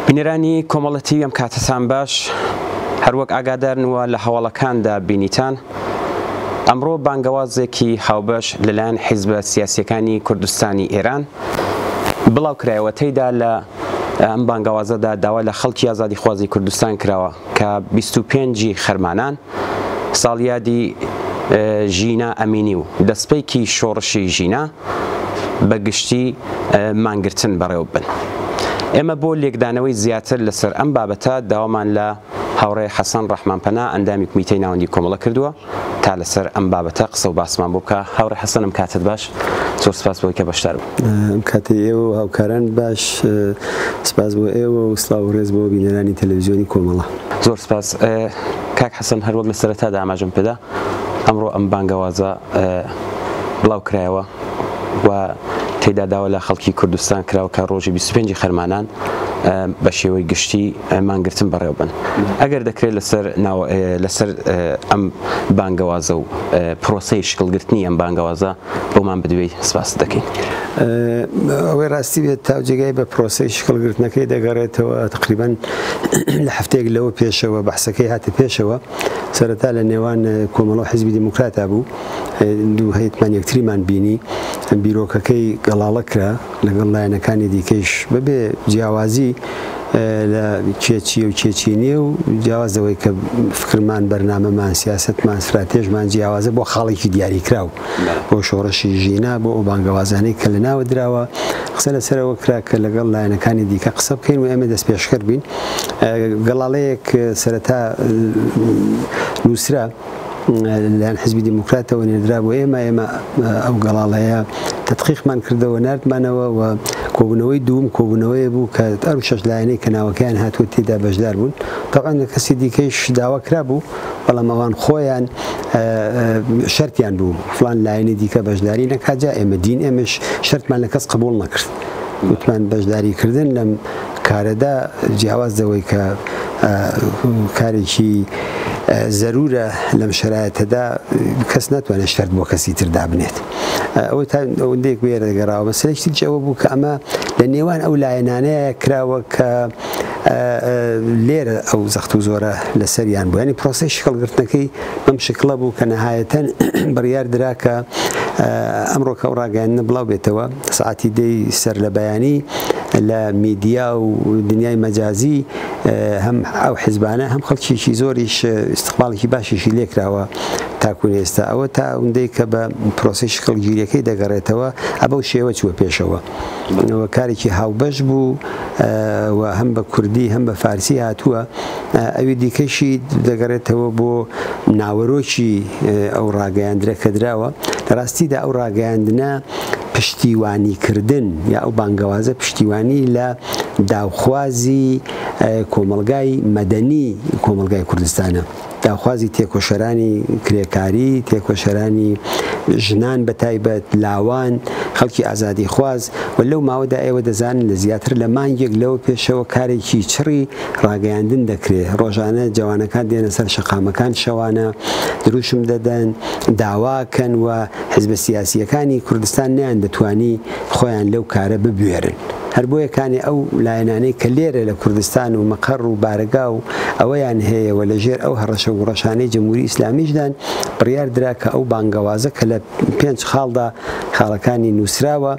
بینەرانی کۆمەڵە تیوی ئەم کاتەتان باش هەروەک ئاگادارن و لە هەواڵەکاندا بینیتان ئەمڕۆ بانگەوازێکی هاوبەش لەلایەن حیزبە سیاسیەکانی کوردستانی ئێران بڵاو کرایەوە تێیدا لە ئەم بانگەوازەدا داوا لە خەڵکی ئازادیخوازی کوردستان کراوە کە 25 ی خەرمانان ساڵیادی ژینا ئەمینی و دەستپێکی شۆڕشی ژینا بە گشتی مانگرتن بەڕێوەببەن. ئێمە بۆ لێکدانەوەی زیاتر لەسەر ئەم بابەتە داوامان لە هاوڕێ حەسەن ڕەحمانپەنا ئەندامی کومیتەی ناوەندی کۆمەڵە کردووە تا لەسەر ئەم بابەتە قسە و باسمان بۆ بکا. هاوڕێ حەسەن ئەم کاتەت باش، زۆر سپاس بۆی کە بەشدار بووی. ئەم کاتەی ئێوە و هاوکارانت باش، سپاس بۆ ئێوە و سڵاو و ڕێز بۆ بینەرانی تەلەڤیزیۆنی کۆمەڵە. زۆر سپاس کاک حەسەن، هەروەک لە سەرەتادا ئاماژەم پێدا ئەمڕۆ ئەم بانگەوازە بڵاو کرایەوە و تێیدا داوا لە خەڵکی کوردستان کراوە کە ڕۆژی 25 خەرمانان بە شێوەی گشتی مانگرتن بەڕێوەبن. ئەگەر دەکرێت لەسەر لەسەر ئەم بانگەوازە و پرۆسەی شکڵگرتنی ئەم بانگەوازە بۆمان بدوێی سپاست دەکەین. ئەوەی ڕاستی بێت تا جێگای بە پرۆسەی شکڵگرتنەکەی دەگەڕێتەوە تقریبان لە هەفتەیەک لەوە پێشەوە بەحسەکەی هاتە پێشەوە سەرەتا لە نێوان کۆمەڵە و حیزبی دیموکراتا بوو دوو هەیتمان یەکتریمان بینی بیرۆکەکەی گەڵاڵە کرا لەگەڵ لایەنەکانی دیکەیش بەبێ جیاوازی لە کێ چییە و کێ چی نییە و جیاواز لەوەی کە فکرمان بەرنامەمان سیاسەتمان ستراتێژمان جیاوازە بۆ خاڵێکی دیاریکراو بۆ شۆڕشی ژینا بۆ ئەو بانگەوازانەی کە لە ناوە دراوە قسە لەسەرەوە کرا کە لەگەڵ لایەنەکانی دیکە قسە بکەین و ئێمە دەستپێشخەر بین گەڵاڵەیەک سەرەتا نووسرا لەلایەن حزبی دیموکراتەوە نێردرا بۆ ئێمە، ئێمە ئەو گەڵاڵەیە تەدقیقمان کردەوە ناردمانەوە و کۆبوونەوەی دووم کۆبوونەوەیە بوو کە ئەو شەش لایەنەی کە ناوەکەیان هاتووە تێدا بەشدار بوون. تەبعەن کەسی دیکەیش داوا کرابوو، بەڵام ئەوان خۆیان شەرتیان بوو فڵان لایەنی دیکە بەشداری نەکات، جا ئێمە دین ئێمەش شەرتمان لە کەس قبوڵ نەکرد. وتمان بەشداریکردن لەم کارەدا جیاواز لەوەی کە کارێکی زەرورە لەم شەرایەتەدا کەس ناتوانێت شەرت بۆ کەسی تر دابنێت ئەوە تا ئەوەندەیەک بێرە دەگەڕاوە مەسەلەی تریش ئەوە بوو کە ئەمە لە نێوان ئەو لایەنانەیە کراوە کە لێرە ئەو زەخت و زۆرە لەسەریان بوو ینی پرۆسەی شکڵگرتنەکەی بەم شکڵە بوو کە نەهایەتەن بڕیار درا کە ئەمڕۆ کە ئەو ڕاگەیاندنە بڵاو بێتەوە سەعاتی دەی سەر لە بەیانی لە میدیا و دنیای مەجازی هەم ئەو حزبانە هەم خەڵکیی زۆریش ئیستقباڵێکی باشیشی لێکراوە تاکوون ئێستا ئەوە تا ئەوندەی کە بە پرۆسەی شکڵگیریەکەی دەگەڕێتەوە ئەبەو شێوە چووە پێشەوە کارێکی هاوبەش بوو و هەم بە کوردی هەم بە فارسی هاتووە ئەوی دیکەشی دەگەڕێتەوە بۆ ناوەرۆکی ئەو ڕاگەیاندرە کە دراوە لە ڕاستیدا ئەو ڕاگەیاندنە پشتیوانیکردن یا ئەو بانگەوازە پشتیوانی لە داوخوازی کۆمەڵگای مەدەنی کۆمەڵگای کوردستانە. داخوازی تێکۆشەرانی کرێکاری، تێکۆشەرانی ژنان بە تایبەت، لاوان، خەڵکی ئازادیخواز و لەو ماوەدا ئێوە دەزانن لە زیاتر لە مانگێک لەوە پێشەوە کارێکی چڕی ڕاگەیاندن دەکرێ، ڕۆژانە جەوانەکان دێنە سەر شەقامەکان شەوانە دروشم دەدەن، داواکەن و حیزبە سیاسییەکانی کوردستان نەیاندەتوانی خۆیان لەو کارە ببوێرن. هەر بۆیە کانێ ئەو لایەنانەی کە لێرە لە کوردستان و مەقەڕ و بارەگا و ئەوەیان هەیە و لە ژێر ئەو هەڕەشە و گوڕەشانەی جمهوری ئیسلامیشدان بڕیار درا کە ئەو بانگەوازە کە لە پێنج خاڵدا خاڵەکانی نووسراوە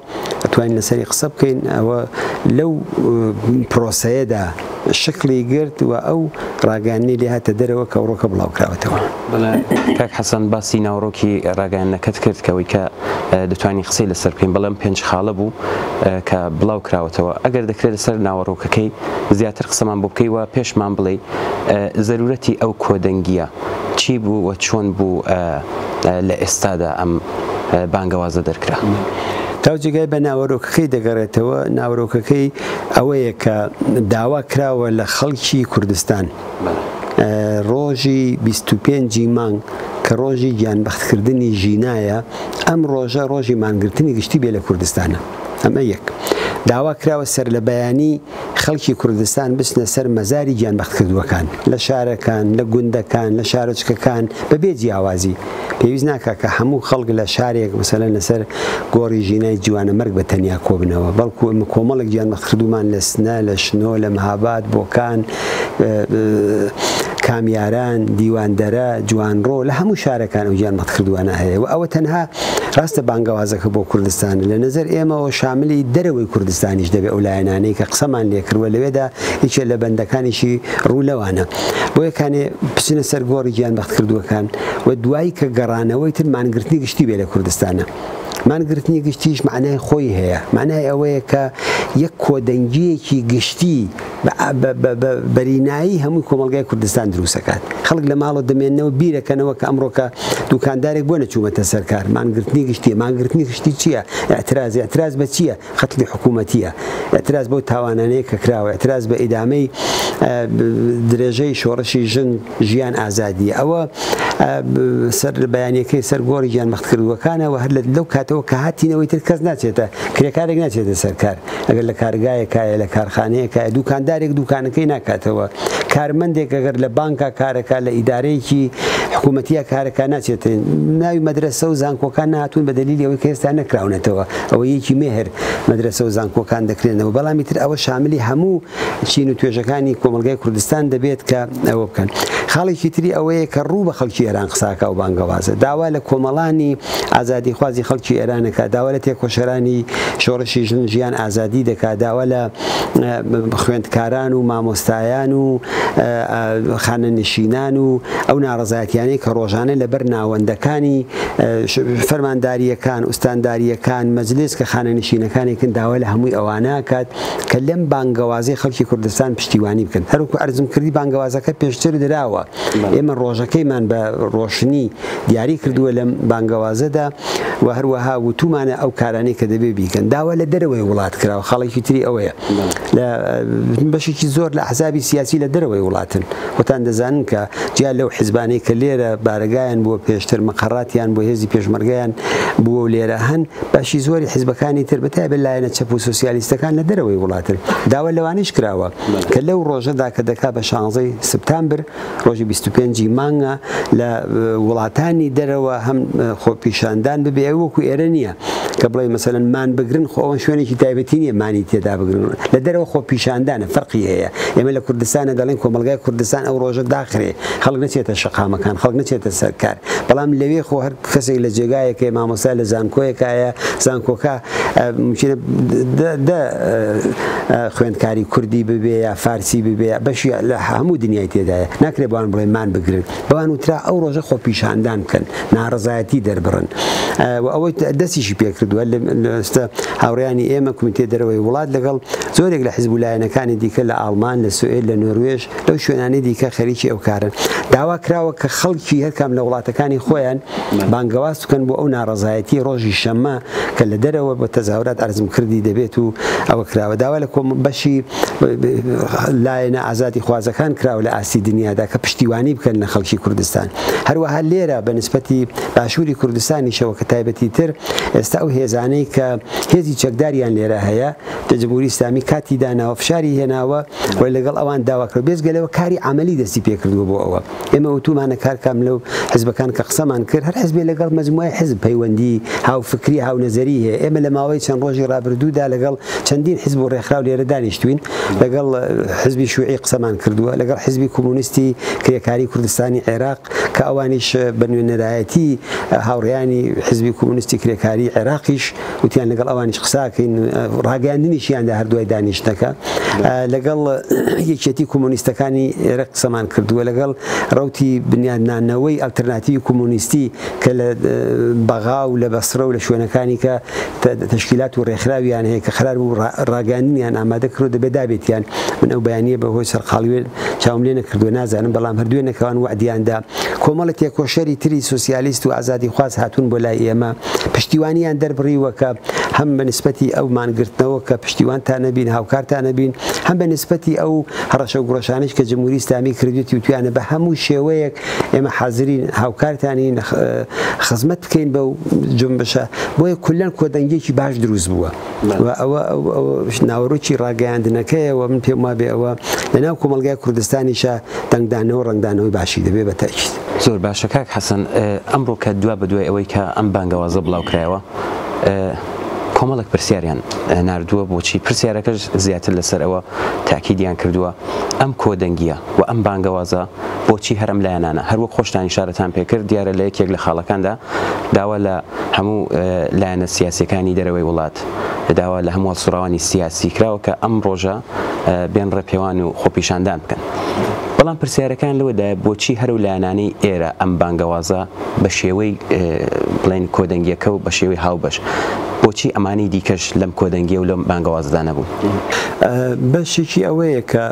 ئەتوانین لەسەری قسە بکەین ئەوە لەو پرۆسەیەدا شکڵی گرت و ئەو ڕاگەیاندنەی لێ هاتە دەرەوە کە ئەوڕۆکە بڵاوکراوەتەوە. بەڵێ کاک حەسەن باسی ناوەڕۆکی ڕاگەیاندنەکەت کرد کە ئەوەی کە دەتوانین قسەی لەسەر بکەین بەڵێ ئەم پێنج خاڵە بوو کە بڵاو کراوەتەوە ئەگەر دەکرێت لەسەر ناوەڕۆکەکەی زیاتر قسەمان بۆ بکەی و پێشمان بڵێی زەرورەتی ئەو کۆدەنگییە چی بوو و چۆن بوو لە ئێستادا ئەم بانگەوازە دەرکرا؟ تا جێگای بە ناوەرۆکەکەی دەگەڕێتەوە، ناوەرۆکەکەی ئەوەیە کە داوا کراوە لە خەڵکی کوردستان ڕۆژی 25 ی مانگ کە ڕۆژی گیانبەختکردنی ژینایە، ئەم ڕۆژە ڕۆژی مانگرتنی گشتی بێ لە کوردستانە. ئەمە یەک. داوا کراوە سەرلەبەیانی خەڵکی کوردستان بچنە سەر مەزاری گیانبەختکردووەکان لە شارەکان، لە گوندەکان، لە شارۆچکەکان بەبێ جیاوازی. پێویست ناکا کە هەموو خەڵک لە شارێک مەسەلەن لەسەر گۆڕی ژینای جوانەمەرگ بە تەنیا کۆبنەوە، بەڵکو ئێمە کۆمەڵێک گیانبەختکردوومان لە سنە، لە شنۆ، لە مهاباد، بۆکان، کامیاران، دیواندەرە، جوانڕۆ، لە هەموو شارەکان ئەو گیانبەختکردووانە هەیە و ئەوە تەنها ڕاستە بانگەوازەکە بۆ کوردستانە، لە نەزەر ئێمەوە شاملی دەرەوەی کوردستانیش دەبێ ئەو لایەنانەی کە قسەمان لێکردوە لەوێدا یەکێ لە بەندەکانیشی ڕوو لەوانە. بۆیە کانێ بچنە سەر گۆڕی گیانبەختکردووەکان و دوایی کە گەڕانەوەی تر مانگرتنی گشتی بێ لە کوردستانە. مانگرتنی گشتیش مەعنای خۆی هەیە، مەعنای ئەوەیە کە یەک کۆدەنگییەکی گشتی بە بەرینایی هەموو کۆمەڵگای کوردستان دروست ئەکات. خەڵک لە ماڵەوە دەمێننەوە بیرەکەنەوە کە ئەمڕۆکە دوکاندارێک بۆ نەچوومەتە سەر کار، مانگرتنی گشتییە. مانگرتنی گشتی چییە؟ ئیعتراز. ئیعتراز بە چییە؟ قەتڵی حکوومەتییە. ئیعتراز بەو تاوانانەیە کە کراوە. ئیعتراز بە ئیدامەی درێژەی شۆڕشی ژن، ژیان، ئازادییە. ئەوە سەر بەیانییەکەی سەر گۆڕی گیانبەختکردووەکانە و هەر لەو کاتەوە کە هاتینەوە ئیتر کەس ناچێتە، کرێکارێک ناچێتە سەر کار. ئەگەر لە کارگایەکایە، لە کارخانەیەکایە، دووکاندارێک دووکانەکەی ناکاتەوە. کارمەندێک ئەگەر لە بانکا کارەکا، لە ئیدارەیەکی حکوومەتییا کارەکا ناچێتە ناوی مەدرەسە و زانکۆکان نەهاتوون بە دەلیلی ئەوەی کە ئێستا نەکراونەتەوە. ئەوە یەکی مێهر مەدرەسە و زانکۆکان دەکرێنەوە، بەڵام ئیتر ئەوە شاملی هەموو چین و توێژەکانی کۆمەڵگای کوردستان دەبێت کە ئەوە بکەن. خاڵێکی تری ئەوەیە کە ڕوو بە خەڵکی ئێران قساکا و بانگەوازە. داوا لە کۆمەڵانی ئازادیخوازی خەڵکی ئێران ئەکا، داوا لە تێکۆشەرانی شۆڕشی ژن ژیان ئازادی دەکا، داوا لە خوێندکاران و مامۆستایان و خانەنشینان و ئەو ناڕەزایەتیانەی کە ڕۆژانە لەبەر ناوەندەکانی فەرماندارییەکان، ئوستاندارییەکان، مەجلیس کە خانەنشینەکانێکن داوا لە هەمووی ئەوانە ئەکات کە لەم بانگەوازەی خەڵکی کوردستان پشتیوانی بکەن. هەروەکو عەرزم کردی بانگەوازەکە پێشتر دراوە، ئێمە ڕۆژەکەیمان بە ڕۆشنی دیاری کردووە لەم بانگەوازەدا و هەروەها وتومانە ئەو کارانەی کە دەبێ بیکەن. داوا لە دەرەوەی وڵات کراوە، خاڵێکی تری ئەوەیە لە بەشێکی زۆر لە ئەحزابی سیاسی لە دەرەوەی وڵاتن. خۆتان دەزانن کە جیا لەو حزبانەی کە لێرە بارەگایان بووە پێشتر مەقەڕاتیان بۆ هێزی پێشمەرگەیان بووە و لێرە هەن، بەشی زۆری حزبەکانی تر بەتایبەت لایەنە چەپ و سۆسیالیستەکان لە دەرەوەی وڵاتن. داوا لەوانەیش کراوە کە لەو ڕۆژەدا کە دەکا بە شانزەی سپتامبر، ڕۆژی 25 ی مانگە لە وڵاتانی دەرەوە هەم خۆپیشاندان ببێ، ئەوە وەکو ئێرە نییە کە بڵێ مەسەلەن مان بگرن، خۆ ئەوە شوێنێکی تایبەتی نییە مانی تێدا بگرن، لە دەرەوە خۆپیشاندانە فەرقی هەیە. ئێمە لە کوردستانە دەڵێن کۆمەڵگای کوردستان ئەو ڕۆژە داخرێ، خەڵک نەچێتە شەقامەکان، خەڵک نەچێتە سەر کار، بەڵام لەوێ خۆ هەر کەسێک لە جێگایەکەی مامۆستا لە زانکۆیەکایە، زانکۆکە ممکنە دە خوێندکاری کوردی ببێ یا فارسی ببێ، بەشی لە هەموو دنیای تێدایە، ناکرێ بەوان بڵێ مان بگرن. بەوان وترا ئەو ڕۆژە خۆپیشاندان بکەن، ناڕەزایەتی دەربڕن و ئەوەی دەستیشی پێکردووە. لەستا هاوڕێیانی ئێمە کومیتەی دەرەوەی وڵات لەگەڵ زۆرێک لە حزب و لایەنەکانی دیکە لە ئاڵمان، لە سوئێد، لە نۆروێژ، لەو شوێنانەی دیکە خەریکی ئەو کارەن. داوا کراوە کە خەڵکی هەرکام لە وڵاتەکانی خۆیان بانگەواز بکەن بۆ ئەو ناڕەزایەتی ڕۆژی شەممە کە لە دەرەوە بە تەزاهورات عەرزم کردی دەبێت و ئەوە کراوە. داوا لە کۆم بەشی لایەنە ئازادیخوازەکان کراوە لە ئاستی دنیادا کە پشتیوانی بکەن لە خەڵکی کوردستان. هەروەها لێرە بە نسبەتی باشووری کوردستانیشەوە کە تایبەتی تر ئێستا ئەو هێزانەی کە هێزی چەکداریان لێرە هەیە لە جمهوری ئیسلامی کاتی داناوە فشاری هێناوە و لەگەڵ ئەوان داوا کرد بێجگە لەوە کاری عەمەلی دەستی پێکردووە بۆ ئەوە ئێمە وتومانە کار کام لەو حزبەکان کە قسەمان کرد هەر حزبێ لەگەڵ مەجموعەی حزب پەیوەندی هاوفکری هاونەزەری هەیە ئێمە لە ماوەی چەند ڕۆژی ڕابردوودا لەگەڵ چەندین حزب و ڕێکخراو لێرە دانیشتوین لەگەڵ حزبی شوعی قسەمان کردووە لەگەڵ حزبی کۆمۆنیستی کرێکاری کوردستانی عێراق کە ئەوانیش بە نوێنەرایەتی هاوڕێیانی حزبی کۆمۆنیستی کرێکاری عێراقیش وتیان لەگەڵ ئەوانیش قساکەین ڕاگەیاندنیشیاندا هەر دوای دانیشتنەکە لەگەڵ یەکێتی کۆمۆنیستەکانی ئێرە قسەمان کردووە لەگەڵ ڕەوتی بنیادنانەوەی ئەلتەرناتیوی کۆمۆنیستی کە لە بەغا و لە بەسرە و لە شوێنەکانی کە تەشکیلات و ڕێکخراویان هەیە کە قەرار بوو ڕاگەیاندنیان ئامادە کردو دەبێت دابێتیان من ئەو بەیانیە بە هۆی سەرقاڵی چاوم لێ نەکردووە نازانم بەڵام هەر دوێنێکەوان وەعدیاندا. کۆمەڵە تێکۆشەری تری سوسیالیست و ئازادیخواز هاتوون بۆ لای ئێمە، پشتیوانیان دەربڕیوە کە هەم بە نیسبەتی ئەو مانگرتنەوە کە پشتیوانتان نەبین، هاوکارتان نەبین، هەم بە نیسبەتی ئەو هەڕەشە و گوڕەشانەیش کە جمهوری ئیسلامی کردویەتی وتویانە بە هەموو شێوەیەک ئێمە حازرین هاوکارتانین خزمەت بکەین بەو جونبشە. بۆیە کولەن کۆدەنگیەکی باش دروست بووە و ئەوە ناوەرۆکی ڕاگەیاندنەکەیە و من پێم وابێ ئەوە لەناو کۆمەڵگای کوردستانیشا دەنگدانەوە ڕەنگدانەوەی باشی دەبێ بە تەئکید. زۆر باشە کاک حەسەن، ئەمڕۆ کە دوا بەدوای ئەوەی کە ئەم بانگەوازە بڵاوکرایەوە کۆمەڵێک پرسیاریان ناردووە بۆچی پرسیارەکەش زیاتر لەسەر ئەوە تاکیدیان کردووە ئەم کۆدەنگیە و ئەم بانگەوازە بۆچی هەر ئەم لایەنانە هەر وەک خۆشتان ئیشارەتان پێکرد دیارە لە یەکێک لە خاڵەکاندا داوا لە هەموو لایەنە سیاسیەکانی دەرەوەی وڵات داوا لە هەموو هەڵسوڕاوانی سیاسی کراوە کە ئەم ڕۆژە بێن ڕێپێوان و خۆپیشاندان بکەن. بەڵام پرسیارەکان لەوەدایە بۆچی هەر ئەو لایەنانەی ئێرە ئەم بانگەوازە بە شێوەی بڵێن کۆدەنگیەکە و بە شێوەی هاوبەش بۆچی ئەمانەی دیکەش لەم کۆدەنگیە و لەم بانگەوازەدا نەبوون؟ بەشێکی ئەوەیە کە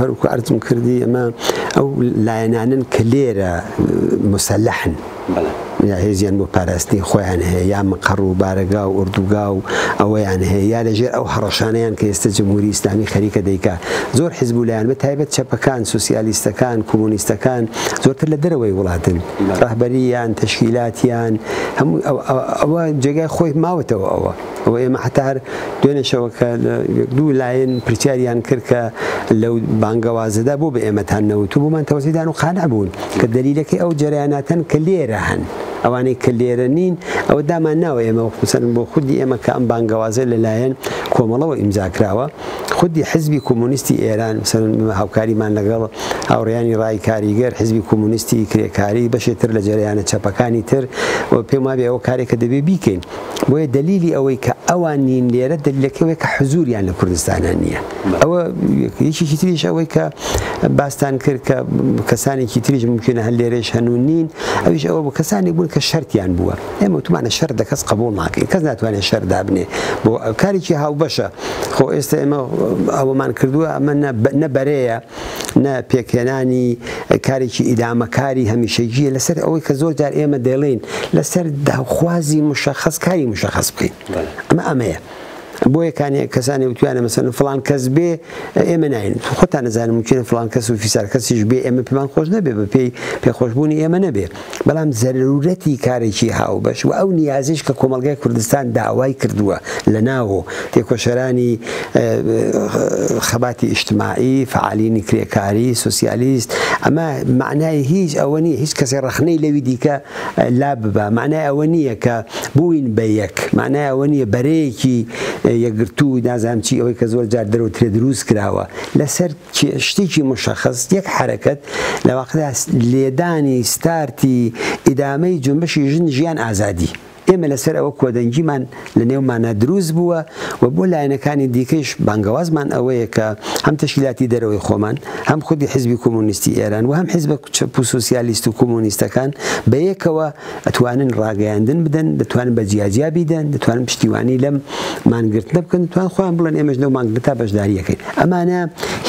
هەروکو عەرزم کردی ئەمە ئەو لایەنانەن کە لێرە موسەلەحن، یا هێزیان بۆ پاراستنی خۆیان هەیە یا مقەڕ و بارەگا و ئوردوگا و ئەوەیان هەیە یا لەژێر ئەو هەڕەشانەیان کە ئێستە جمهوری ئیسلامی خەریکە دەیکا زۆر حزب و لایەن بە تایبەت چەپەکان سوسیالیستەکان کۆمۆنیستەکان زۆرتر لە دەرەوەی وڵاتن ڕەهبەریان تەشکیلاتیان هەموو ئەوە جێگای خۆی ماوەتەوە ئەوە ئەوە ئێمە حتا هەر دوێنێ شەوە کە دوو لایەن پرسیاریان کرد کە لەو بانگەوازەدا بۆ بە ئێمەتان نەوت و بۆمان تەوزیح دان و قانع بوون کە دەلیلەکەی ئەو جەرەیاناتەن کە لێرە هەن ئەوانەی کە لێرە نین ئەوە دامان ناوە ئێمە مەسەلەن بۆ خودی ئێمە کە ئەم بانگەوازە لەلایەن کۆمەڵەوە ئیمزا کراوە خودی حزبی کۆمۆنیستی ئێران مەسەلەن هاوکاریمان لەگەڵ هاوڕێیانی ڕای کاریگەر حزبی کۆمۆنیستی کرێکاری بەشێ تر لە جەرەیانە چەپەکانی تر و پێم وابێ ئەوە کارێکە دەبێ بیکەین بۆیە دەلیلی ئەوەی کە ئەوان نین لێرە دەلیلەکەی ئەوەیە کە حزوریان لە کوردستانا نییە. ئەوە یەکێکی تریش ئەوەی کە باستان کرد کە کەسانێکی تریش ممکنە هەر لێرەش هەن و نین، ئەویش ئەوە بوو کەسانێک بوون کە شەرتیان بووە. ئێمە وتمانە شەرت لە کەس قبوڵ ناکەین، کەس ناتوانێت شەرت دابنێ بۆ کارێکی هاوبەشە. خۆ ئێستا ئێمە ئەوەمان کردووە، ئەمە نە بەرەیە، نە پێکهێنانی کارێکی ئیدامەکاری هەمیشەگییە لەسەر ئەوەی کە زۆر جار ئێمە دەڵێین لەسەر داوخوازی مشەخەس کاری مشەخەس بکەین ئەمە ئەمەیە بۆیە کانێ کەسانی وتویانە مەسەن فلان کەس بێ ئێمە ناین خۆتان نەزانم ممکنە فلان کەس و فیسار کەسیش بێ ئێمە پێمان خۆش نەبێ بە پێی پێخۆشبوونی ئێمە نەبێ بەڵام زەرورەتی کارێکی هاوبەش و ئەو نیازەیش کە کۆمەڵگای کوردستان داوای کردووە لە ناوۆ تێکۆشەرانی خەباتی ئیجتماعی، فەعالینی کرێکاری، سۆسیالیست، ئەمە مەعنای هیچ ئەوە نییە هیچ کەسێک ڕەخنەی لەوی دیکە لا ببا، مەعنای ئەوە نییە کە بووین بە یەک، مەعنای ئەوە نییە بەرەیەکی یەکگرتوو نازانم چی ئەوەی کە زۆر جار دەرەوترێ دروست کراوە لەسەر شتێکی مشەخەس یەک حەرەکەت لە واقعدا لێدانی ستارتی ئیدامەی جونبشی ژن ژیان ئازادی ئێمە لەسەر ئەوە کۆدەنگیمان لە نێومانا دروست بووە و بۆ لایەنەکانی دیکەیش بانگەوازمان ئەوەیە کە هەم تەشکیلاتی دەرەوەی خۆمان هەم خودی حزبی کۆمۆنیستی ئێران و هەم حزبە چەپ و سۆسیالیست و کۆمۆنیستەکان بەیەکەوە ئەتوانن ڕاگەیاندن بدەن، دەتوانن بە جیاجیا بیدەن، دەتوانن پشتیوانی لەم مانگرتنە بکەن، دەتوانن خۆیان بڵێن ئێمەش لەو مانگرتە بەشداری ئەکەین. ئەمانە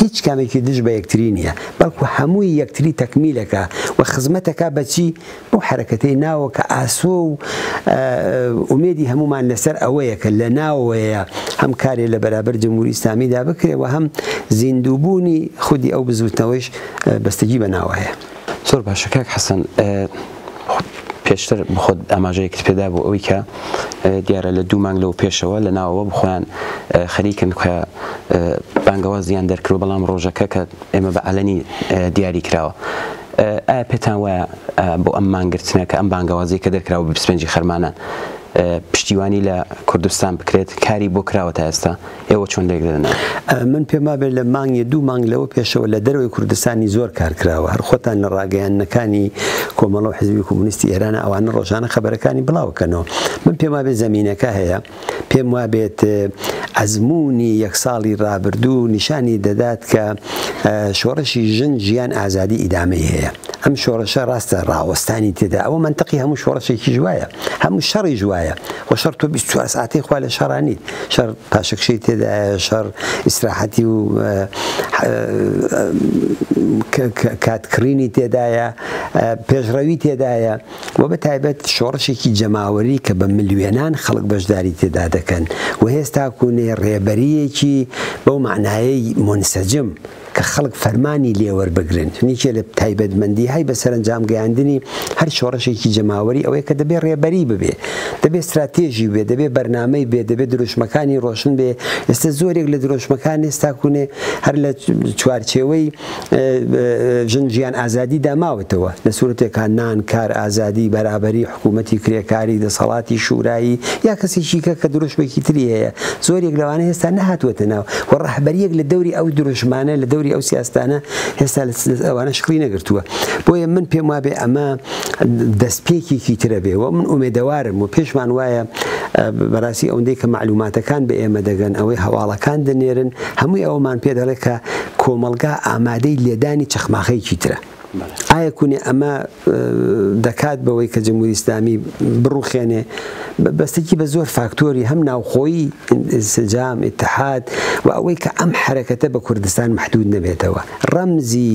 هیچ کامێکی دژ بە یەکتری نییە، بەڵکو هەمووی یەکتری تەکمیلەکا و خزمەتەکا بە چی؟ بەو حەرەکەتەی ناوە کە ئاسۆ و ئومێدی هەموومان لەسەر ئەوەیە کە لە ناوەوەیە هەم کارێ لە بەرابەر جمهوری ئیسلامیدا بکرێ و هەم زیندووبوونی خودی ئەو بزووتنەوەیش بەستگی بە ناوە هەیە. زۆر باشە کاک حەسەن پێشتر بخۆت ئاماژەیەکت پێدا بۆ ئەوەی کە دیارە لە دوو مانگ لەو پێشەوە لە ناوەوە بخۆیان خەریکن کە بانگەوازیان دەرکرد بەڵام ڕۆژەکە کە ئێمە بە عەلەنی دیاری کراوە ئایا پێتان وایە بۆ ئەم مانگرتنە کە ئەم بانگەوازی کە دەرکراوە بە 25 خەرمانان پشتیوانی لە کوردستان بکرێت کاری بۆ کراوە تا ئێستا ئێوە چۆن لێک دەدەنەوە؟ من پێم وابێت لە مانگێ دوو مانگ لەوە پێشەوە لە دەرەوەی کوردستانی زۆر کار کراوە، هەر خۆتان لە ڕاگەیاندنەکانی کۆمەڵە و حزبی کۆمۆنیستی ئێرانە ئەوانە ڕۆژانە خەبەرەکانی بڵاو کەنەوە. من پێم وابێت زەمینەکە هەیە، پێم وابێت ئەزموونی یەک ساڵی ڕابردوو نیشانی دەدات کە شۆڕشی ژن ژیان ئازادی ئیدامەی هەیە. ئەم شۆڕشە ڕاستە ڕاوەستانی تێدا، ئەوە مەنتقی هەموو شۆڕشێکیش وایە، هەموو شەڕیش وایە، خۆ شەڕ تۆ 24 ساعتەی خوا لە شەڕا نیت، شەڕ پاشەکشەی تێدایە، شەڕ ئیسراحەتی و کاتکڕینی تێدایە، پێشڕەوی تێدایە و بە تایبەت شۆڕشێکی جەماوەری کە بە ملیۆنان خەڵک بەشداری تێدا دەکەن و هێستاکوونێ ڕێبەرییەکی بەو مەعنایەی مونسەجم کە خەڵک فەرمانی لێ وەربگرن. یەکێ لە تایبەتمەندیهای بە سەرەنجام گەیاندنی هەر شۆڕشێکی جەماوەری ئەوەیە کە دەبێ ڕێبەری ببێ، دەبێ ستراتێژی بێ، دەبێ بەرنامەی بێ، دەبێ دروشمەکانی ڕۆشن بێ. ئێستا زۆرێک لە دروشمەکان ئێستاکوونێ هەر لە چوارچێوەی ژن ژیان ئازادیدا ماوەتەوە، لە سورەتێکا نان، کار، ئازادی، بەرابەری، حکوومەتی کرێکاری، دەسەڵاتی شورایی یا کەسێکی کە کە دروشمێکی تری هەیە، زۆرێک لەوانە هێستا نەهاتووەتە ناو و ڕەهبەرییەک لە دەوری ئەو دروشمانە، لە دەوری ئەو سیاستانە هێستا ئەوانە شکڵی نەگرتووە. بۆیە من پێم وابێ ئەمە دەستپێکێکی ترە بێ و من ئومێدەوارم و پێشمان وایە بەڕاستی ئەوەندەی کە مەعلوماتەکان بە ئێمە دەگەن، ئەوەی هەواڵەکان دەنێرن، هەمووی ئەوەمان پێ دەڵێ کە کۆمەڵگا ئامادەی لێدانی چەخماخەیەکی ترە. ئایا کونێ ئەمە دەکات بەوەی کە جمهوری ئیسلامی بڕوخێنێ؟ بەستگی بە زۆر فاکتۆری هەم ناوخۆیی انسجام، اتحاد و ئەوەی کە ئەم حەرەکەتە بە کوردستان مەحدود نەبێتەوە. ڕەمزی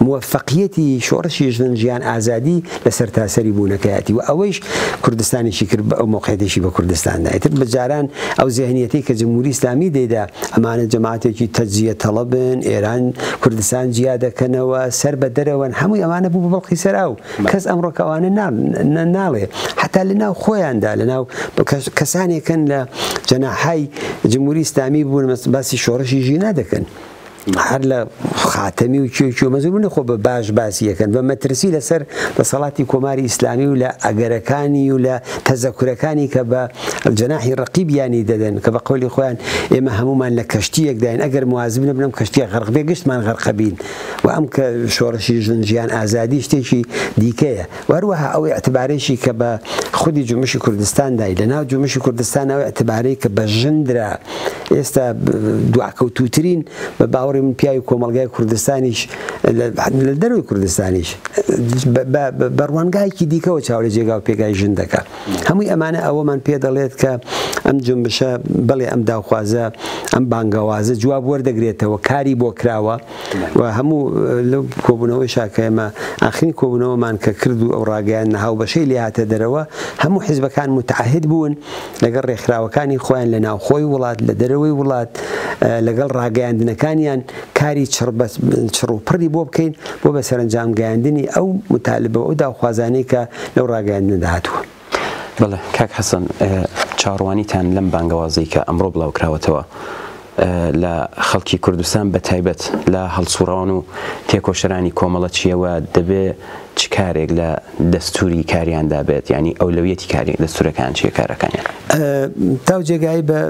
موەفەقیەتی شۆڕشی ژن ژیان ئازادی لە سەرتاسەری بوونەکەیەتی و ئەوەیش کوردستانیشی کرد بە ئەو مۆقعیەتیشی بە کوردستان دا. ئیتر بە جاران ئەو زێهنیەتەی کە جمهوری ئیسلامی دەیدا ئەمانە جەماعەتێکی تەجزیە تەڵەبن، ئێران کوردستان جیا دەکەنەوە، سەر بە دەرەوەن، هەمووی ئەمانە بوو بە بڵقی سەر ئاو. کەس ئەمڕۆ کە ئەوانە ناڵێ. حەتا لە ناو خۆیاندا لە ناو کەسانێکن لە جەناحای جمهوری ئیسلامی بوون باسی شۆڕشی ژینا دەکەن. هەر لە خاتەمی و کوێ کوێ مەزور بوون خۆ بە باش باسی یەکەن بە مەترسی لەسەر دەسەڵاتی کۆماری ئیسلامی و لە ئەگەرەکانی و لە تەزەکورەکانی کە بە جەناحی ڕقیبیانی دەدەن کە بە قەولی خۆیان ئێمە هەمومان لە کەشتیەکداین ئەگەر موازب نەبن ئەم کەشتیە غەرق بێ گشتمان غەرقەبین و ئەم کە شۆڕشی ژن ژیان ئازادی شتێکی دیکەیە و هەروەها ئەو ئیعتبارەیشی کە بە خودی جمشی کوردستان دای لە ناو جمشی کوردستان ئەو ئیعتبارەی کە بە ژن درا ئێستا دواکەوتووترین بە باوەڕی من پیاوی کۆمەڵگای کوردستانیش لە دەرەوەی کوردستانیش بە ڕوانگایەکی دیکەوە چاو لە جێگا و پێگای ژن دەکا. هەمووی ئەمانە ئەوەمان پێ دەڵێت کە ئەم جنبشە بەڵێ ئەم داوخوازە ئەم بانگەوازە جواب وەردەگرێتەوە کاری بۆ کراوە و هەموو لەو کۆبوونەوەی شاکە ئێمە ئاخرین کۆبوونەوەمان کە کرد و ئەو ڕاگەیاندنە هاوبەشەی لێ هاتە دەرەوە هەموو حیزبەکان متعهد بوون لەگەڵ ڕێکخراوەکانی خۆیان لە ناوخۆی وڵات لە دەرەوەی وڵات لەگەڵ ڕاگەیاندنەکانیان کاری چڕ و پڕی بۆ بکەین بۆ بە سەرەنجام گەیاندنی ئەو متالبە و ئەو داوخوازانەی کە لەو ڕاگەیاندنەدا هاتووە. بەڵێ کاک حەسەن، چاوەڕوانیتان لەم بانگەوازەی کە ئەمڕۆ بڵاوکراوەتەوە لە خەڵکی کوردستان بە تایبەت لە هەڵسوڕاوان و تێکۆشەرانی کۆمەڵە چییە و دەبێ چ کارێک لە دەستووری کاریاندا بێت یانی ئەولەویەتی کاری دەستوورەکان چییە کارەکانیان؟ تاو جێگای بە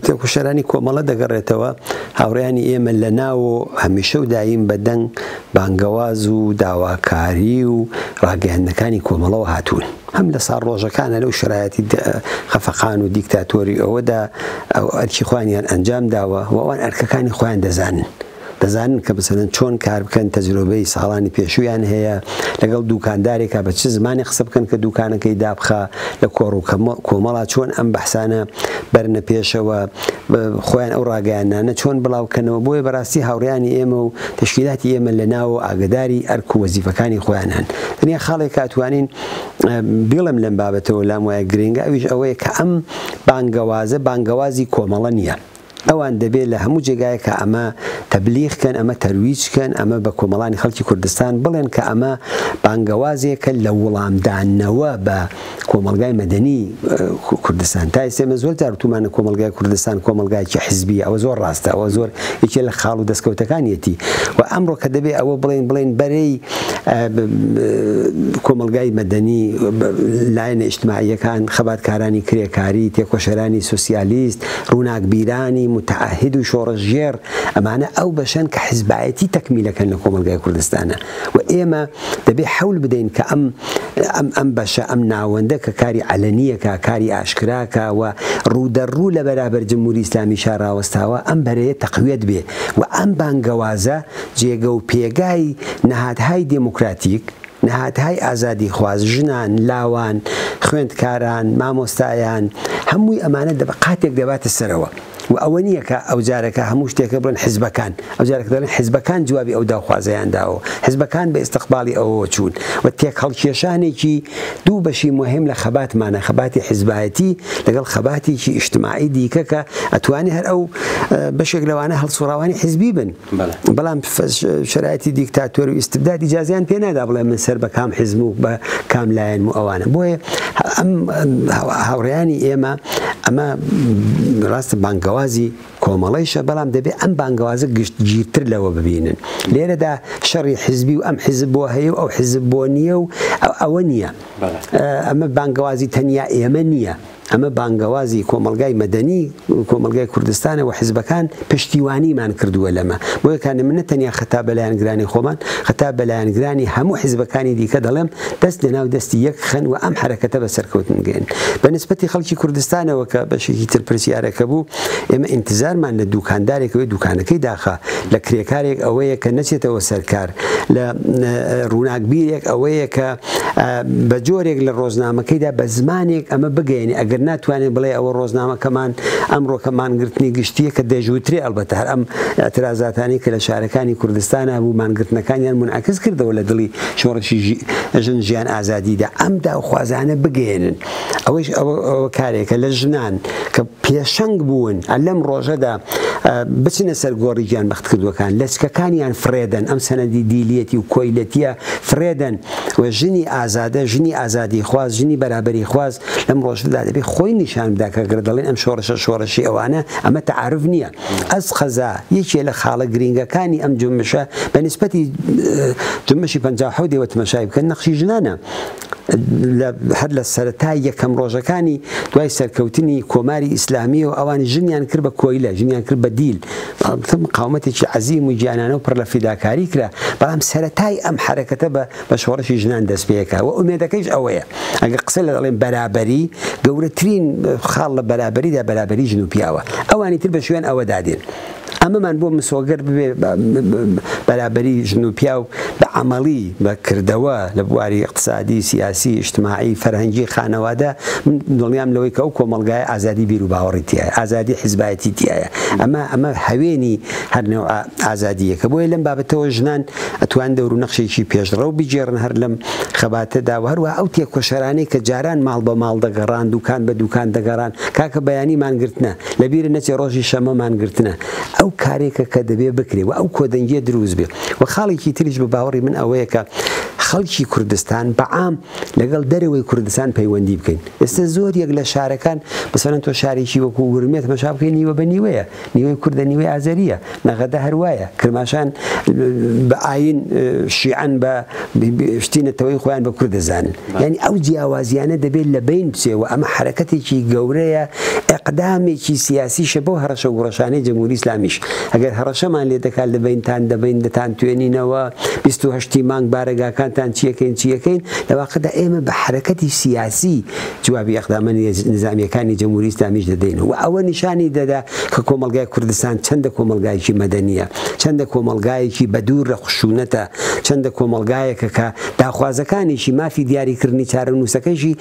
تێکۆشەرانی کۆمەڵە دەگەڕێتەوە، هاوڕێیانی ئێمە لە ناوۆ هەمیشە و داییم بە دەنگ بانگەواز و داواکاری و ڕاگەیاندنەکانی کۆمەڵەوە هاتوون. هەم لە ساڵڕۆژەکانە لەو شەرایەتی خەفەقان و دیکتاتۆری ئەوەدا ئەرکی خۆیانیان ئەنجام داوە و ئەوان ئەرکەکانی خۆیان دەزانن. دەزانن کە مەسەلەن چۆن کار بکەن، تەجرۆبەی ساڵانی پێشوویان هەیە، لەگەڵ دووکاندارێکا بە چ زمانێک قسە بکەن کە دووکانەکەی دابخا، لە کۆڕ و کۆمەڵا چۆن ئەم بەحسانە بەرنە پێشەوە، خۆیان ئەو ڕاگەیاندنانە چۆن بڵاو کەنەوە، بۆیە بەڕاستی هاوڕێیانی ئێمە و تەشکیلاتی ئێمە لە ناوەوە ئاگەداری ئەرک و وەزیفەکانی خۆیان هەن. تەنیا خاڵێک کە ئەتوانین بیڵێم لەم بابەتەوە لام وایە گرنگە ئەویش ئەوەیە کە ئەم بانگەوازە بانگەوازی کۆمەڵە نییە. ئەوان دەبێ لە هەموو جێگایەکا ئەمە تەبلیغ کەن، ئەمە تەرویج کەن، ئەمە بە کۆمەڵانی خەڵکی کوردستان بڵێن کە ئەمە بانگەوازێکە لە وڵامدانەوە بە کۆمەڵگای مەدەنی کوردستان. تا ئێستا ئێمە زۆر جار وتوومانە کۆمەڵگای کوردستان کۆمەڵگایەکی حیزبییە، ئەوە زۆر ڕاستە، ئەوە زۆر یەکێ لە خاڵ و دەستکەوتەکانیەتی و ئەمڕۆ کە دەبێ ئەوە بڵێین، بڵێین بەرەی کۆمەڵگای مەدەنی، لایەنە ئیجتماعییەکان، خەباتکارانی کرێکاری، تێکۆشەرانی سۆسیالیست، ڕووناکبیرانی موتەعەهید و شۆڕشگێڕ، ئەمانە ئەو بەشەن کە حیزبایەتی تەکمیلەکەن لە کۆمەڵگای کوردستانە و ئێمە دەبێ حەول بدەین کە ئەم ئەم ئەم بەشە ئەم ناوەندە کە کاری عەلەنییەکە، کاری ئاشکراکە و ڕوودەرڕوو لە بەرابەر جمهوری ئیسلامیشا ڕاوەستاوە ئەم بەرەیە تەقویەت بێ و ئەم بانگەوازە جێگە و پێگای نەهادهای دێموکراتیک. نەهادهای ئازادیخواز، ژنان، لاوان، خوێندکاران، مامۆستایان، هەمووی ئەمانە قاتێک دەباتە سەرەوە. و ئەوە نییە کە ئەوجارەکە هەموو شتێکە بڵێن حزبەکان، ئەوجارەکە دەڵێن حزبەکان جوابی ئەو داوخوازەیان داوە، حزبەکان بە ئیستقباڵی ئەوەوە چوون و تێکهەڵکێشانێکی دوو بەشی موهیم لە خەباتمانە، خەباتی حزبایەتی لەگەڵ خەباتێکی ئیجتماعی دیکە کە ئەتوانێ هەر ئەو بەشێک لەوانە هەڵسوڕاوانی حزبی بن. بەڵام شەرایتی دیکتاتۆر و ئیستبداد ئیجازیان پێ نادا بڵێ من سەر بە کام حزب و بە کام لایەنم و ئەوانە. بۆیە ئەم هاوڕێیانی ئێمە ئەمە ڕاستە بانگەوازی کۆمەڵەیشە، بەڵام دەبێ ئەم بانگەوازە گشتگیرتر لەوە ببینن. لێرەدا شەڕی حزبی و ئەم حزب بۆ هەیە و ئەو حزب بۆ نییە و ئەوە نییە. ئەمە بانگەوازی تەنیا ئێمە نییە. ئەمە بانگەوازی کۆمەڵگای مەدەنی کۆمەڵگای کوردستانە و حزبەکان پشتیوانیمان کردووە لەمە. بۆیە کانێ من نە تەنیا خەتاب بە لایەنگرانی خۆمان، خەتاب بە لایەنگرانی هەموو حزبەکانی دیکە دەڵێم دەست لەناو دەستی یەک خەن و ئەم حەرەکەتە بە سەرکەوتن بگەیەنن. بە نسبەتی خەڵکی کوردستانەوە کە بەشێکی تر پرسیارەکە بوو، ئێمە ئینتزارمان لە دووکاندارێک ئەوەیە دووکانەکەی داخا، لە کرێکارێک ئەوەیە کە نەچێتەوە سەر کار، لە ڕووناکبیرێک ئەوەیە کە بە جۆرێک لە ڕۆژنامەکەیدا بە زمانێک ئەمە بگەیەنێ، ئەگەر ناتوانێ بڵێ ئەوە ڕۆژنامەکەمان ئەمڕۆکە مانگرتنی گشتییە کە دەژوترێ، ئەڵبەتە هەر ئەم ئیعترازاتانەی کە لە شارەکانی کوردستانا بوو مانگرتنەکانیان مونعەکس کردەوە لە دڵی شۆڕشی ژن ژیان ئازادیدا ئەم داوخوازانە بگەیەنن. ئەوەیش ئەوە کارێکە لە ژنان کە پێشەنگ بوون لەم ڕۆژەدا بچنە سەر گۆڕی گیانبەختکردووەکان، لەچکەکانیان فڕێدەن، ئەم سەنەدی دیلیەتی و کۆیلەتیە فڕێدەن و ژنی ئازادە، ژنی ئازادیخواز، ژنی بەرابەریخواز لەم ڕۆژەدا دەبێ خۆی نیشان بدا کە گەر دەڵێن ئەم شۆڕشە شۆڕشی ئەوانە، ئەمە تەعارف نییە. ئەز قەزا یەکێ لە خاڵە گرینگەکانی ئەم جونبشە بە نیسبەتی جونبشی 57 ەوە تمەشای بکەن نەقشی ژنانە. هەر لە سەرەتای یەکەم ڕۆژەکانی دوای سەرکەوتنی کۆماری ئیسلامیەوە ئەوان ژنیان کرد بە کۆیلە، ژنیان کرد بە دیل، مقاومەتێکی عەزیم و گیانانە و پڕ لە فیداکاری کرا، بەڵام سەرەتای ئەم حەرەکەتە بە بە شۆڕشی ژنان دەست پێکا و ئومێدەکەیش ئەوەیە ئەگەر قسە لە دەڵێن بەرابەری، گەورەترین خاڵ لە بەرابەریدا بەرابەری ژن و پیاوە، ئەوانی تر بە شوێن ئەوەدا دێن. ئەمەمان بۆ مسۆگەر ببێ بەرابەری ژن و پیاو بە عەمەڵی، بە کردەوە لە بواری ئیقتسادی، سیاسی، ئیجتماعی، فەرهەنگی، خانەوادە، من دڵنیام لەوەی کە ئەو کۆمەڵگایە ئازادی بیر و باوەڕی تیایە، ئازادی حیزبایەتی تیایە. ئەمە ئەمە هەوێنی هەر نەوعە ئازادییەکە. بۆیە لەم بابەتەوە ژنان ئەتوان دەور و نەخشێکی پێشڕەو بگێڕن هەر لەم خەباتەدا و هەروەها ئەو تێکۆشەرانەی کە جاران ماڵ بە ماڵ دەگەڕان، دوکان بە دوکان دەگەڕان، کاکە بەیانی مانگرتنە، لەبیرت نەچێ ڕۆژی شەممە مانگرتنە، ئەو کارێکە کە دەبێ بکرێ و ئەو کۆدەنگیە دروست بێ و خاڵێکی تریش بە باوەڕی من ئەوەیە کە خەڵکی کوردستان بە عام لەگەڵ دەرەوەی کوردستان پەیوەندی بکەین. ئێستا زۆر یەک لە شارەکان مەسەلەن تۆ شارێکی وەکو ورمێ تەماشا بکەی نیوە بە نیوەیە، نیوەی کوردە نیوەی ئازەرییە، نەغەدە هەر وایە، کرماشان بە ئایین شیعەن بە شتی نەتەوەی خۆیان بە کورد دەزانن. یانی ئەو جیاوازیانە دەبێت لە بەین بچێ و ئەمە حەرەکەتێکی گەورەیە، ئیقدامێکی سیاسیشە بۆ هەڕەشە و گوڕەشانەی جمهوری ئیسلامیش. ئەگەر هەڕەشەمان لێ دەکات لە بەینتان دەبەین دەتانتوێنینەوە، 28 ی مانگ بارەگاکانتان چیەکەین چیەکەین، لە واقعدا ئێمە بە حەرەکەتی سیاسی جوابی ئیقدامە نیزامییەکانی جمهوری ئیسلامیش دەدەینەوە و ئەوە نیشانی دەدا کە کۆمەڵگای کوردستان چەندە کۆمەڵگایەکی مەدەنییە، چەندە کۆمەڵگایەکی بەدوور لە خشوونەتە، چەندە کۆمەڵگایەکە کە داخوازەکانیشی مافی دیاریکردنی چارەنووسەکەیشی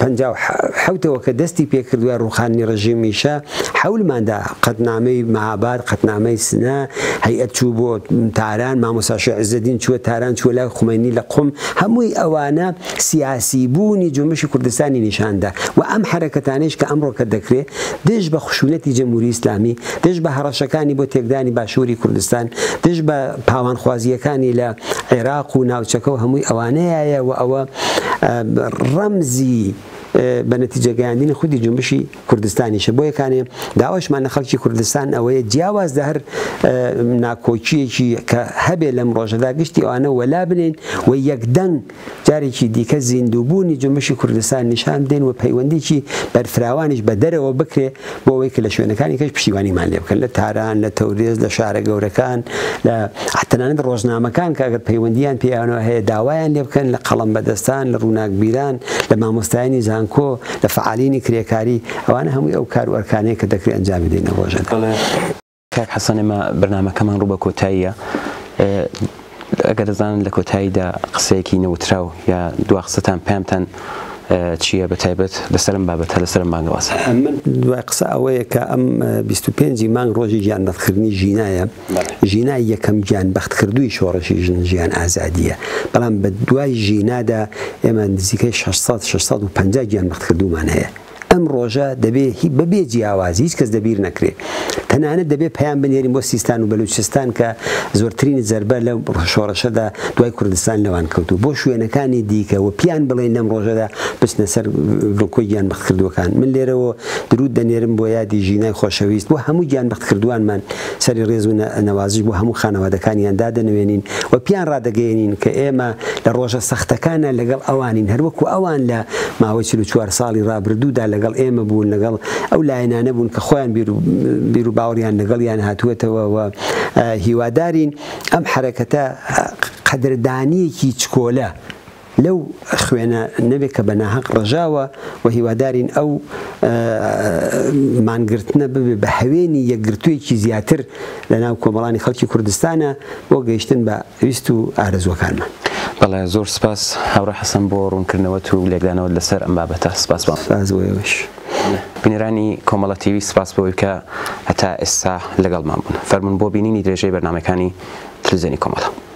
57ەوە کە دەستی پێکرد دوای ڕووخاندنی ڕژیمی شا حەولماندا قەتنامەی مەهاباد، قەتنامەی سنە، هەیئەت چوو بۆ تاران، مامۆستا شێخ عیزەدین چووە تاران، چووە لای خومەینی لە قوم، هەمووی ئەوانە سیاسی بوونی جونبشی کوردستانی نیشان دا و ئەم حەرەکەتانەیش کە ئەمڕۆکە دەکرێ دژ بە خشونەتی جەمهوری ئیسلامی، دژ بە هەڕەشەکانی بۆ تێکدانی باشووری کوردستان، دژ بە پاوانخوازییەکانی لە عێراق و ناوچەکە و هەمووی ئەوانەیایە و ئەوە ڕەمزی بە نەتیجە گەیاندنی خودی جونبشی کوردستانیشە. بۆیە کانێ داواشمان لە خەڵکی کوردستان ئەوەیە جیاواز لە هەر ناکۆکییەکی کە هەبێ لەم ڕۆژەدا گشتی ئەوانە وەلا بنێین و یەکدەنگ جارێکی دیکە زیندووبوونی جونبشی کوردستان نیشان بدەین و پەیوەندیی بەرفراوانیش بە دەرەوە بکرێ بۆ ئەوەی کە لە شوێنەکانی کەش پشتیوانیمان لێ بکەن لە تاران، لە تەورێز، لە شارە گەورەکان، لە تەنانەت ڕۆژنامەکان کە ئەگەر پەیوەندییان پێیانەوە هەیە داوایان لێ بکەن لە قەڵەم بەدەستان، لە ڕووناکبیران، لە مامۆستایانی زانکۆ، لە فەعالینی کرێکاری، ئەوانە هەمووی ئەو کار و ئەرکانەیە کە دەکرێ ئەنجامی بدەین لەم ڕۆژەدا. کاک حەسەن ئێمە بەرنامەکەمان ڕوو بە کۆتاییە. ئەگەر دەزانن لە کۆتاییدا قسەیەکی نەوتراو یا دوا قسەتان پەیامتان چییە بە تایبەت لەسەر ئەم بابەتە لەسەر ئەم بانگەوازە؟ من دوای قسە ئەوەیە کە ئەم 25 ی مانگ ڕۆژی گیانبەختکردنی ژینایە، ژینا یەکەم گیانبەختکردووی شۆڕشی ژن ژیان ئازادییە، بەڵام بە دوای ژینادا ئێمە نزیکەی 600 650 گیانبەختکردوومان هەیە. ئەم ڕۆژە دەبێ بە بێ جیاوازی هیچ کەس لەبیر نەکرێ. تەنانەت دەبێ پەیام بنێرین بۆ سیستان و بەلوچستان کە زۆرترین زەربە لەو شۆڕشەدا دوای کوردستان لەوان کەوتوو بۆ شوێنەکانی دیکە و پیان بڵێین لەم ڕۆژەدا بچنە سەر گڵکۆی گیانبەختکردووەکان. من لێرەوە دروود دەنێرم بۆ یادی ژینای خۆشەویست بۆ هەموو گیانبەختکردووانمان سەری ڕێز و نەوازش بۆ هەموو خانەوادەکانیان دادەنوێنین و پیان ڕادەگەیەنین کە ئێمە لە ڕۆژە سەختەکانا لەگەڵ ئەوانین هەروەکو ئەوان لە ماوەی 44 ساڵی ڕابردوودا لەگەڵ ئێمە بوون لەگەڵ ئەو لایەنانە بوون کە خۆیان بیر و باوەڕیان لەگەڵیان هاتووەتەوە و هیوادارین ئەم حەرەکەتە قەدردانییەکی چکۆلە لەو خوێنە نەبێت کە بە ناهەق ڕژاوە و هیوادارین ئەو مانگرتنە ببێ بە هەوێنی یەکگرتوویەکی زیاتر لە ناو کۆمەڵانی خەڵکی کوردستانە بۆ گەیشتن بە ویست و ئارەزووەکانمان. بەڵێ زۆر سپاس هاوڕێ حەسەن بۆ ڕوونکردنەوەت و لێکدانەوەت لەسەر ئەم بابەتە سپاس بۆ. سپاس بۆ ئێوەش. بینەرانی کۆمەڵە تیوی سپاس بۆ ئەوەی کە هەتا ئێستا لەگەڵمان بوون. فەرموون بۆ بینینی درێژەی بەرنامەکانی تلویزیۆنی کۆمەڵە.